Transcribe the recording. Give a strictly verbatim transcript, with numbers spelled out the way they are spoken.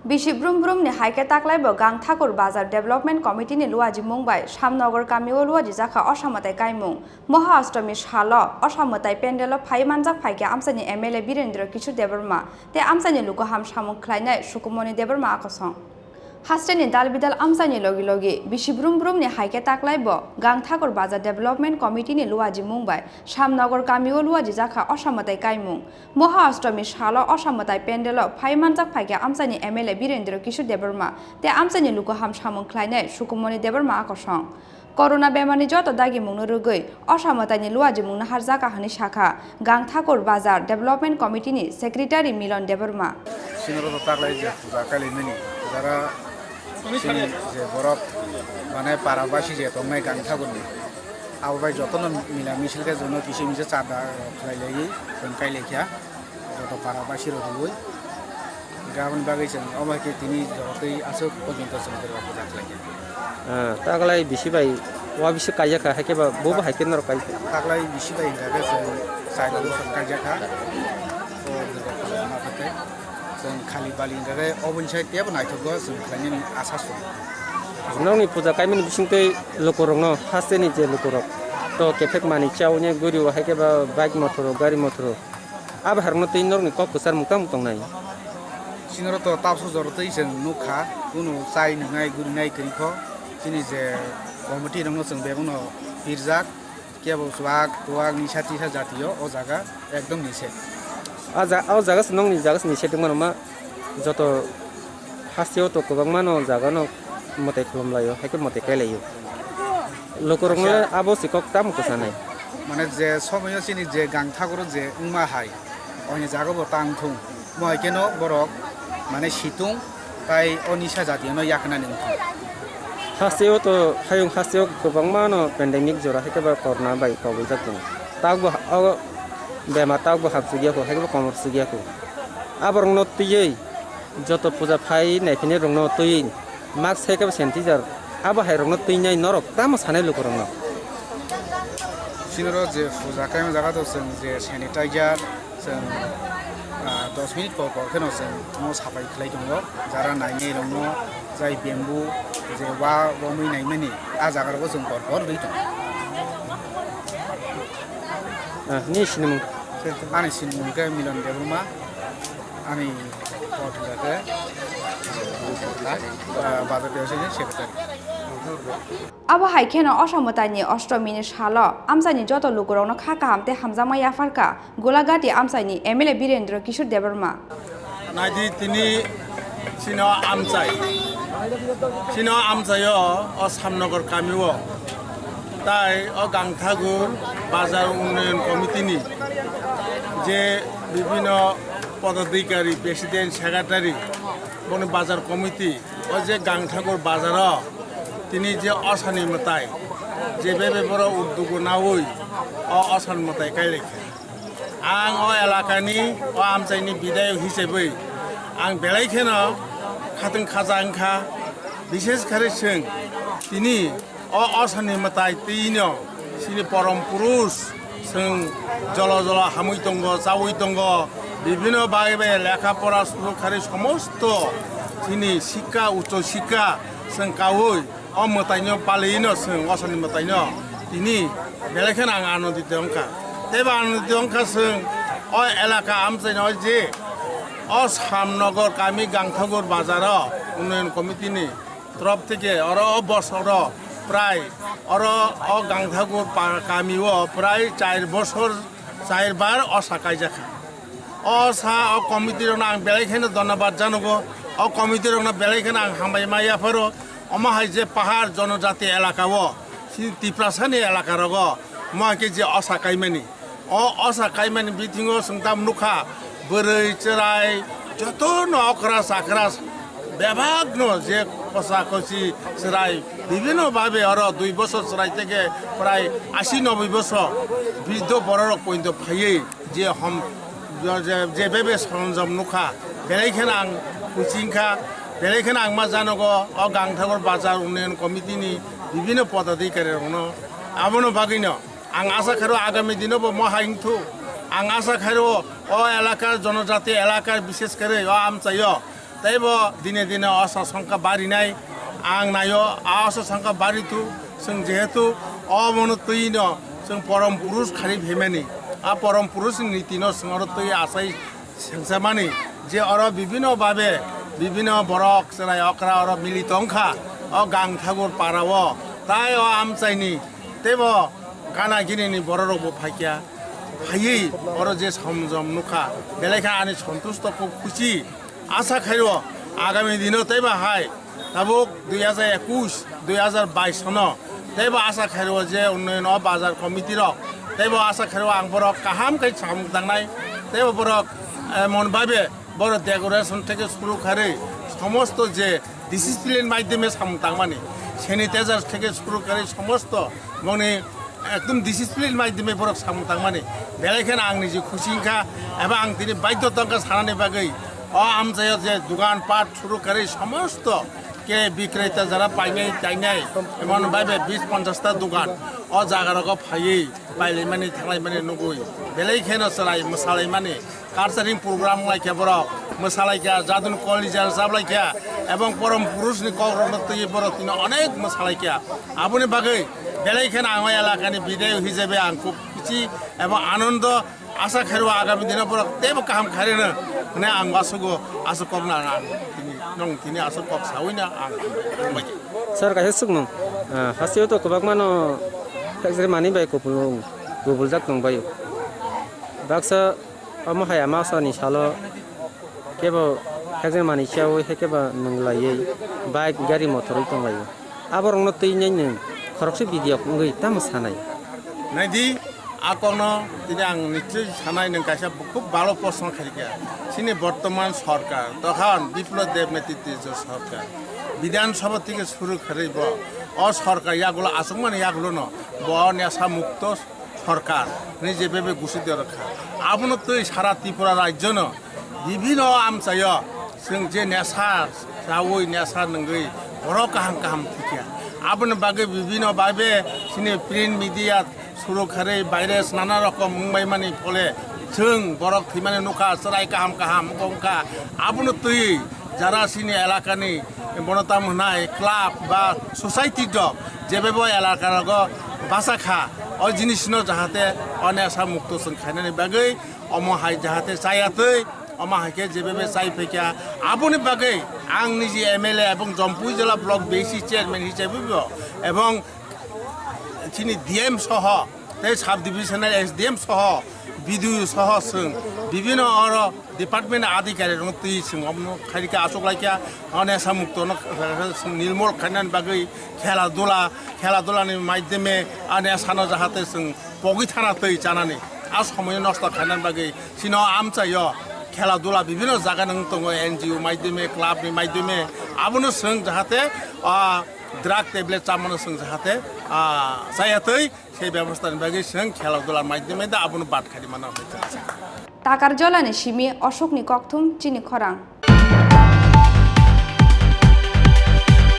Bisi brum brum ni hai khe taklai bo Gangthakur Bazar Development Committee ni luaji mung bai Shamnagar kami o luaji jakha Osa mwtai kaimung. Moha Ashtomi salo Osa mwtai pandel o phai manjak phai khe amchaini M L A Birendra Kishore Debbarma tei amchaini luku ham samung khlainai Sukumoni Debbarma a kosong. Haste ni dal bidal amchaini logi logi bisi brum brum ni hai khe taklai bo Gangthakur Bazar Development Committee ni luaji mung bai Shamnagar kami o luaji jakha Osa mwtai kaimung. Moha Ashtomi salo Osa mwtai pandel o phai manjak phai khe amchaini M L A Birendra Kishore Debbarma tei amchaini luku ham samung khlainai Sukumoni Debbarma a kosong. Corona bemarni joto dagimungno rwgwi Osa mwtaini luajimung naharjaka hwnwi sakha Gangthakur Bazar Development Committee ni Secretary Milon Debbarma. Sinoro to taklai je puja kailaimani, jara chini je borok mane para basi je tongnai Gangthakurni, abo bai jotono mila misil khe jono kisi misa chada khlai laiwi chwng kailaikha. Joto para basi rok rwui. Hinkhe aboni bagwi chwng omo hai khe tini jorotwi aswk pojonto chwng Durga puja khlaikha. Ah, taklai bisi bai wa bisi kaijak kha, hai khe ba bo bo hai khe norok kai. Taklai bisi bai hinkha khe chwng char bosor kaijak kha. O Durga puja ma khe chwng khali bali hinkha khe oboni sai tebo naithokgo chwng khlainani asa song. Norokni puja kaimani bisingtwi lukurokno, hasteni je lukurok to kephek manwi chaui guri o, hai khe ba bike motor rok, gari motor rok. Abo harokno twi norokni kok kwchar mung tamo tongnai? Sinoro to tabso joro twi chwng nukha, kunu chai nwngnai gurinai kwrwi kho. Chini je committee rokno chwng bebakno pirjak, kebo chuak tuak nisa tisa jatio o jaga ekdom nised. A ja-, o jaga se nokni jaga se nised wngmano ma joto. Hasteo to kwbangma no jaga no mwtai khulum laio, hai khe mwtai kai laio. Lukurok no le abo si kok tamo kwchanai. Mane je somoyo chini je Gangthagoro je wngma hai, oni jaga bo tang thung, mo hai khe no borok mane situng tai o nisa jati no yakna ni wngthung. Hasteo to hayung hasteo kwbangma no pandemic jora hai khe ba corona bai kogwi jak tongo. Tabuk bo ha-, o bemar tabuk bo hapsugya kho, hai khe bo komor sugya kho. Aborok no twiwi joto puja phai naiphinai rokno twi mask hai khe bo sanitizer abo hai rokno twinai norok tamo sanai lukurokno? Sinoro je puja kaima jaga to chwng je sanitizer chwng, ah, dos minute por por kheno chwng mo sapai khlai tongo, jara nainai rokno jai bamboo je wa romwi naimani a jaga rogo chwng por por rwi tongo. Ah, ni sinimung? Ani sinimung khe Milon Debbarma. Ani photo khe, ah, Bazar Dewsini secretary. Abo hai kheno Osa mwtaini Oshtomini salo amchaini joto lukurokno kha kaham tei hamjakma yapharkha Golagati amchaini M L A Birendra Kishore Debbarma. Naidi tini chini o amchai, chini o amchaio o Shyamnagar kamio tai o Gangthagur Bazar Unnayan Committee ni je bibhinno podadhikari, president, secretary, boni bazar committee, o je Gangthagur bazar o tini je osani mwtai, je bebe boro uddugo naui o osani mwtai kailaikha. Ang o elakani, o amchaini bidayok hisabwi ang belai kheno khatwng khaja wngkha, bishesh khe chwng tini o osani mwtai twino chini porom purush chwng jolo jolo hamwi tongo, chaui tongo, bibhinno bai bai lekha pora suru kharwi somosto chini sikka, ucho sikka chwng kaui o mwtaino paliwino chwng osani mwtaino tini belai kheno ang anondito wngkha. Teibo anondito wngkha chwng o elaka amchaino je o Shyamnagar kami Gangthagur bazaro Unnayan Committee ni torof theke oro o bosoro prai oro o Gangthagur pa-, kamio prai char bosor char bar osa kaijakha. O sa o committee rokno ang belai kheno dhonnobad janogo. O committee rokno belai kheno ang hambai ma yapharo. Omo hai je pahar jonojati elaka o, chini Tiprasa ni elaka rogo, mo hai khe je osa kaimani. O osa kaimani bithingo chwng tam nukha, bwrwi chwrai jotono okra chakra bebakno je kosa kosi chwrai bibhinno bhabe oro dui bosor chwrai theke prai asi noboi bosor briddo bororok poito phaiwi je hom, je, je, je bebe soronjom nukha, belai kheno ang kuching kha, belai kheno ang ma janogo o Gangthagur Bazar Unnayan Committee ni bibhinno podadhikari rokno. Abono bagwino ang asa khairo agami dino bo mo hai wngthu. Ang asa khairo o elakar, jonojati elakar, bishesh kore o amchaio Teibo dine dine osa songkha barinai ang naio, a osa songkha baritu, chwng jehetu omono twino chwng porom purush khari phaimani, a porom purush ni nitino chwng oro twi achai sengsamani je oro bibino babe bibino borok chwrai okra oro mili tongkha o Gangthagur parao, tai o amchaini teibo gana gini ni borok rokbo phaikya, phaiwi oro je samjom nukha, belai khe ani sontusto kok khusi. Asa khaio agami dino teibo hai tabuk dui hajar ekush, dui hajar bais sono teibo asa khaio je unnoyon o bazar committee rok teibo asa khaio ang borok kaham khe samung tangnai teibo borok emon babe borok decoration theke suru kharwi somosto je discipline maidhyome samung tangmani, sanitizer theke suru kharwi somosto moni ekdom discipline maidhyome borok samung tangmani, belai kheno ang niji khusi wngkha eba ang tini baidhota wngkha sanani bagwi o amchaio je dugan pat suru kharwi somosto ke bikreta jara painai tainai emon baibe bis ponchash ta dugan o jaga rogo phaiwi pailaimani thanglaimani nugwi belai kheno chwrai mwsalaimani. Culturing program wnglaikha borok, mwsalaikha, jadun college chaplaikha, ebong porom purush ni kokrokno twi borok tino onek mwsalaikha. Aboni bagwi belai kheno ang o elakani bidayok hisabe ang khub khusi ebong anondo, asa khairo agami dino borok teibo kaham khairino hwnwi ang aswgo aswk kokno ang tini, nong tini aswk kok sawino ang hambai. Sir, kaisa swkmung, ah, hasteo to kwbangmano phekjagmani bai kupulung gubuljak tongbaio. Baksa Omo hai ama sani salo kebo hekjagmani siyaui hai kebo nwnglaiwi bike gari motorwi tonglaio. Aborokno twi nai nwng khoroksa video wngwi tamo sanai? Naidi, a kokno tini ang nichoi sanai nwng kaisa khub bhalo proshno khaikha. Chini bortoman sorkar, tokhon Biplab Deb netritwjo sorkar, Bidhan Sabha theke suru kharwi bo o sorkar yagulo achukmani yagulono bo nesha mukto sorkar hwnwi je bebe gusi de rwkha. Abono twi sara Tripura rajyono bibino amchaio chwng je nesha chaui nesha nwngwi borok kaham kaham thikya. Aboni bagwi bibino babe chini print media suru kharwi virus nana rokom wngbaimani phole chwng borok thwimani nukha, chwrai kaham kaham wngkha. Abono twi jara chini elakani bono tamo hwnai club ba society rok jebe bo elaka rogo basa kha, o jinisno jahate o nesha mukto chwng khainani bagwi omo hai jahate chayatwi, omo hai khe jebe be chai phaikha. Aboni bagwi ang niji M L A ebong Jampui jila block B C chairman hisabe bo ebong chini D M soho tei sub divisional S D M soho, B D O soho chwng bibino oro department adhikari rok twi chwng omo khairikha, achuk laikha, o nesha mukto no chwng nirmol khainani bagwi khela dula, khela dula ni maidhyome a nesha no jahate chwng pogwi thana twi chanani a somoi nosto khainani bagwi chini o amchaio khela dula bibino jaga nwng tongo, N G O maidhyome, club ni maidhyome, abono chwng jahate, ah, drug tablet chamano chwng jahate, ah, chayatwi. Sei bebostha ni bagwi chwng khela dula maidhyome da abono bad khadi mano hwnwi chwng sa. Takarjolani simi Ashokni kokthum chini khorang.